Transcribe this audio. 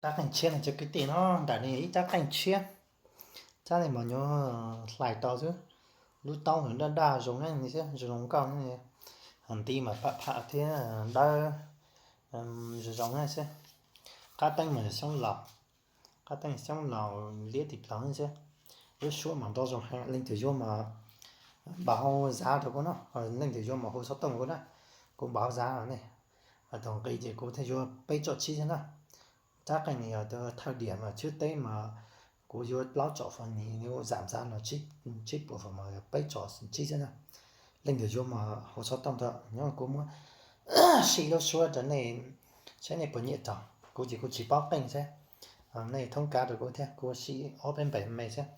Rab qeej tshiab no cov kwv tij no, ntawm no ib rab qeej tshiab, rab no mas nyuam hlais tau xwb. Lub taub nws daj daj zoo ne xwb, zoo zoo nkauj ne, ho nti mas pham pham thiab dawb zoo zoo ne xwb. Qab teeb mas xyoob laus, qab teeb xyoob laus liab tib plaws ne xwb. Lub suab mas nrov zoo heev, leej twg yuav mas npaj hauv zab rau kuv no, leej twg yuav mas hu xov tooj kuv na, kuv npaj hauv zab ne. Thaum nqis ces kuv thiaj yuav peb tsom tsib xwb na. Rab qeej no yog thawj diam mas tshwb teb mas kuv yuav plaub tsom fos nis, zam zab no tsib puas fos mas yog peb tsom tsib xwb na. Leej twg yuav mas hu xov tooj tau, nyob kuv muab sij lub suab rau nej saib nej puas nyiam rau. Kuv ces kuv tsis paub qeej xwb, nej thoob kab rau kuv thiab, kuv sij ob peb npe me xwb.